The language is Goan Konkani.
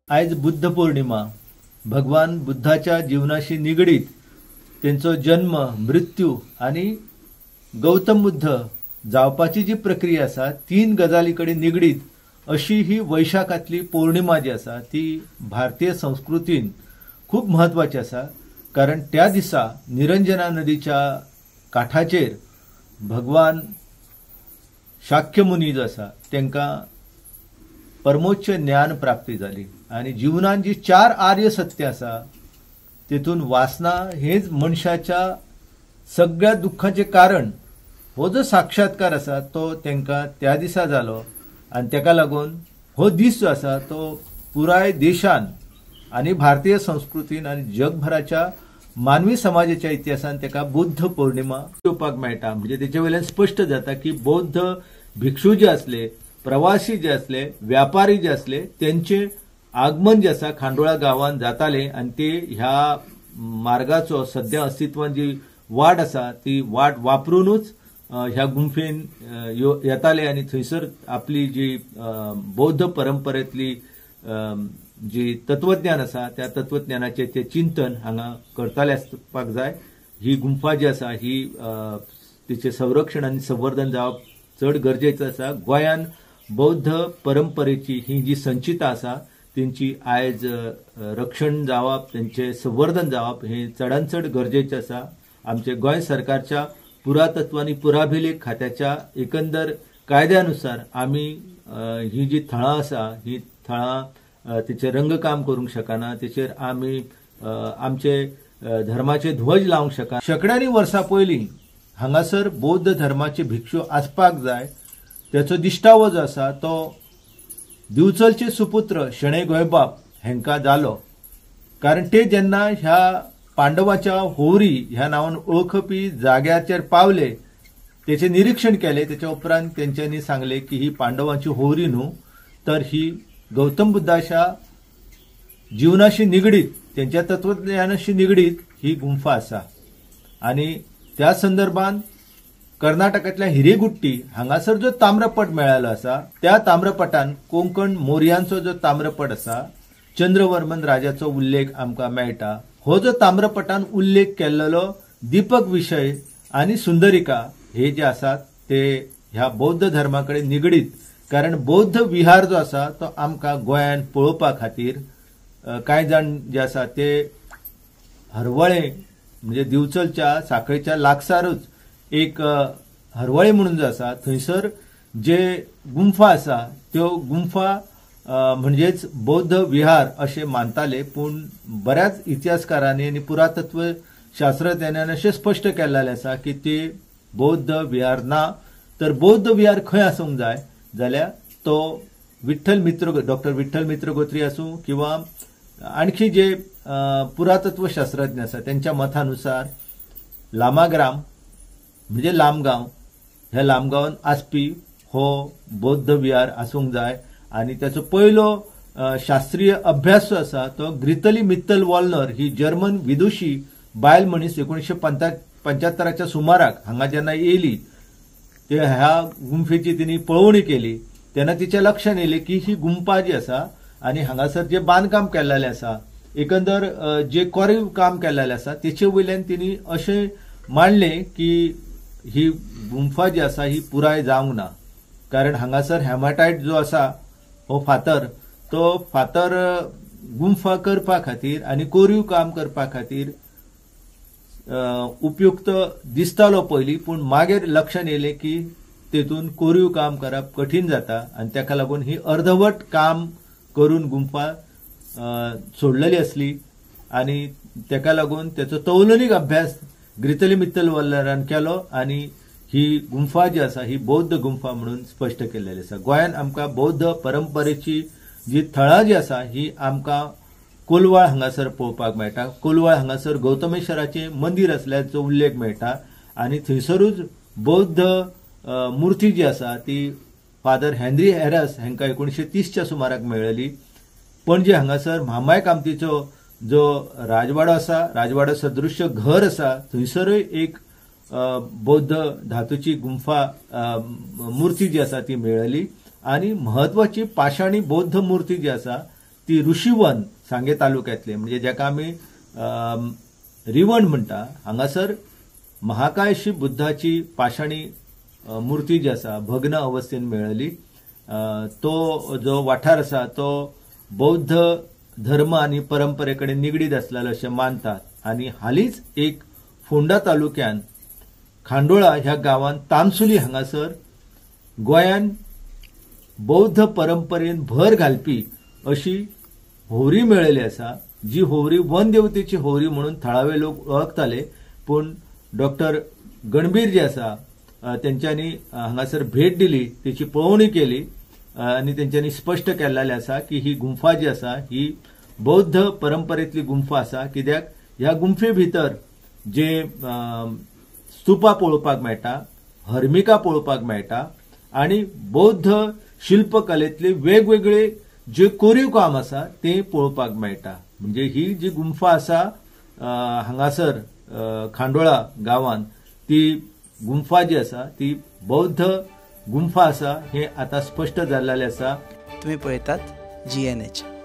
आयज बुद्ध पौर्णिमा. भगवान बुद्धाच्या जीवनाशी निगडीत तेंचो जन्म, मृत्यू आनी गौतम बुद्ध जावपाची जी प्रक्रिया आसा, तीन गजाली कडेन निगडीत अशी ही वैशाखांतली पौर्णिमा जी आसा ती भारतीय संस्कृतीन खूब म्हत्वाची आसा. कारण त्या दिसा निरंजना नदीच्या काठाचेर भगवान शाक्यमुनी जो आसा तांकां परमोच्च ज्ञान प्राप्ती जाली आनी जिवनान जी चार आर्य सत्य आसा तेतून वासना हेच मनशाच्या सगळ्या दुख्खाचें कारण हो जो साक्षात्कार आसा तो तांकां त्या दिसा जालो आनी ताका लागून हो दीस जो आसा तो पुराय देशान आनी भारतीय संस्कृतीन आनी जगभराच्या मानवी समाजाच्या इतिहासान ताका बुद्ध पौर्णिमा येवपाक मेळटा. म्हणजे तेचे वयल्यान स्पश्ट जाता की बौद्ध भिक्षू जे आसले, प्रवासी जे आसले, व्यापारी जे आसले तेंचे आगमन जे आसा खांडोळा गांवांत जाताले आनी ते ह्या मार्गाचो सद्या अस्तित्वान जी वाट आसा ती वाट वापरूनच ह्या गुंफेन येताले आनी थंयसर आपली जी बौद्ध परंपरेतली जी तत्वज्ञान आसा त्या तत्वज्ञानाचें ते चिंतन हांगा करताले आसपाक जाय. ही गुंफा जी आसा ही तिचें संरक्षण आनी संवर्धन जावप चड गरजेचें आसा. गोंयान बौद्ध परंपरेची ही जी संचिता आसा तेंची आयज रक्षण जावप, तेंचें संवर्धन जावप हें चडान चड गरजेचें आसा. आमचे गोंय सरकारच्या पुरातत्व आनी पुराभिलेख खात्याच्या एकंदर कायद्यानुसार आमी ही जी थळां आसा ही थळां तिचें रंगकाम करूंक शकना, तेचेर आमी आमचे धर्माचे ध्वज लावंक शकना. शेंकड्यांनी वर्सां पयलीं हांगासर बौद्ध धर्माचे भिक्षू आसपाक जाय तेचो दिश्टावो जो आसा तो दिवचलचे सुपुत्र शणै गोंयबाब हेंकां जालो. कारण ते जेन्ना ह्या पांडवाच्या होवरी ह्या नांवान वळखपी जाग्याचेर पावले, तेचें निरिक्षण केलें, तेच्या उपरांत तेंच्यांनी सांगलें की ही पांडवांची होवरी न्हू तर ही गौतम बुद्धाच्या जिवनाशी निगडीत, तेंच्या तत्वज्ञानाशी निगडीत ही गुंफा आसा. आनी त्या संदर्भात कर्नाटकांतल्या हिरेगुट्टी हांगासर जो ताम्रपट मेळ्ळो आसा त्या ताम्रपटान कोंकण मोर्यांचो जो ताम्रपट आसा चंद्रवर्मन राजाचो उल्लेख आमकां मेळटा. हो जो ताम्रपटान उल्लेख केल्लो दीपक विशय आनी सुंदरिका हे जे आसात ते ह्या बौद्ध धर्मा कडेन निगडीत. कारण बौद्ध विहार जो आसा तो आमकां गोंयांत पळोवपा खातीर कांय जाण जे आसा ते हरवळे म्हणजे दिवचलच्या साखळेच्या लागसारूच एक हरवळे म्हणून जो आसा थंयसर जे गुंफा आसा त्यो गुंफा म्हणजेच बौद्ध विहार अशें मानताले. पूण बऱ्याच इतिहासकारांनी आनी पुरातत्व शास्त्रज्ञांनी अशें स्पश्ट केल्लें आसा की ते बौद्ध विहार ना, तर बौद्ध विहार खंय आसूंक जाय जाल्यार तो विठ्ठल मित्र, डॉक्टर विठ्ठल मित्रगोत्री आसूं किंवा आणखी जे पुरातत्व शास्त्रज्ञ आसा तेंच्या मतानुसार लामाग्राम म्हणजे लामगांव ह्या लामगांवान आसपी हो बौद्ध विहार आसूंक जाय. आनी त्याचो पयलो शास्त्रीय अभ्यास जो आसा तो ग्रितली मित्तल वॉलनर ही जर्मन विदुशी बायल मनीस 1975 सुमाराक हांगा जेन्ना येयली ते ह्या गुंफेची तिणी पळोवणी केली तेन्ना तिच्या लक्षात येयलें की ही गुंफा जी आसा आनी हांगासर जे बांदकाम केल्लें आसा एकंदर जे कोरीव काम केल्लें आसा तेचे वयल्यान तिणी अशें मांडलें की ही गुंफा जी आसा ही पुराय जावंक ना. कारण हांगासर हेमाटायट जो आसा हो फातर, तो फातर गुंफा करपा खातीर आनी कोरीव काम करपा खातीर उपयुक्त दिसतालो पयलीं, पूण मागीर लक्षात येयलें की तेतून कोरीव काम करप कठीण जाता आनी ताका लागून ही अर्धवट काम करून गुंफा सोडलेली आसली आनी ताका लागून तेचो तौलनीक अभ्यास ग्रितली मित्तल वल्लरान केलो आनी ही गुंफा जी आसा ही बौद्ध गुंफा म्हणून स्पश्ट केल्लेली आसा. गोंयांत आमकां बौद्ध परंपरेची जी थळां जी आसा ही आमकां कोलवाळ हांगासर पळोवपाक मेळटा. कोलवाळ हांगासर गौतमेश्वराचें मंदीर आसल्याचो उल्लेख मेळटा आनी थंयसरूच बौद्ध मुर्ती जी आसा ती फादर हेनरी हॅरस हांकां 1930 सुमाराक मेळ्ळी. पणजे हांगासर म्हामाय कामतीचो जो राजवाडो आसा, राजवाडो सदृश्य घर आसा थंयसरूय एक बौद्ध धातूची गुंफा मूर्ती जी आसा ती मेळ्ळी. आनी म्हत्वाची पाशाणी बौद्ध मूर्ती जी आसा ती ऋषीवन सांगे तालुक्यांतले, म्हणजे जाका आमी रिवण म्हणटा, हांगासर महाकायशी बुद्धाची पाशाणी मूर्ती जी आसा भग्न अवस्थेन मेळ्ळी. तो जो वाठार आसा तो बौद्ध धर्म आनी परंपरे कडेन निगडीत आसलेलो अशें मानतात. आनी हालींच एक फोंडा तालुक्यान खांडोळा ह्या गांवांत तामसुली हांगासर गोंयान बौद्ध परंपरेन भर घालपी अशी होवरी मेळिल्ली आसा, जी होवरी वनदेवतेची होवरी म्हणून थळावे लोक वळखताले. पूण डॉक्टर गणबीर जे आसा तेंच्यांनी हांगासर भेट दिली, तेची पळोवणी केली आनी तेंच्यांनी स्पश्ट केल्लें आसा की ही गुंफा जी आसा ही बौद्ध परंपरेंतली गुंफा आसा, कित्याक ह्या गुंफे भितर जे स्तुपा पळोवपाक मेळटा, हर्मिका पळोवपाक मेळटा आनी बौद्ध शिल्पकलेंतले वेगवेगळे जे कोरीव काम आसा ते पळोवपाक मेळटा. म्हणजे ही जी गुंफा आसा हांगासर खांडोळा गांवांत, ती गुंफा जी आसा ती बौद्ध गुंफा आसा हें आतां स्पश्ट जाल्लें आसा. तुमी पळयतात GNH.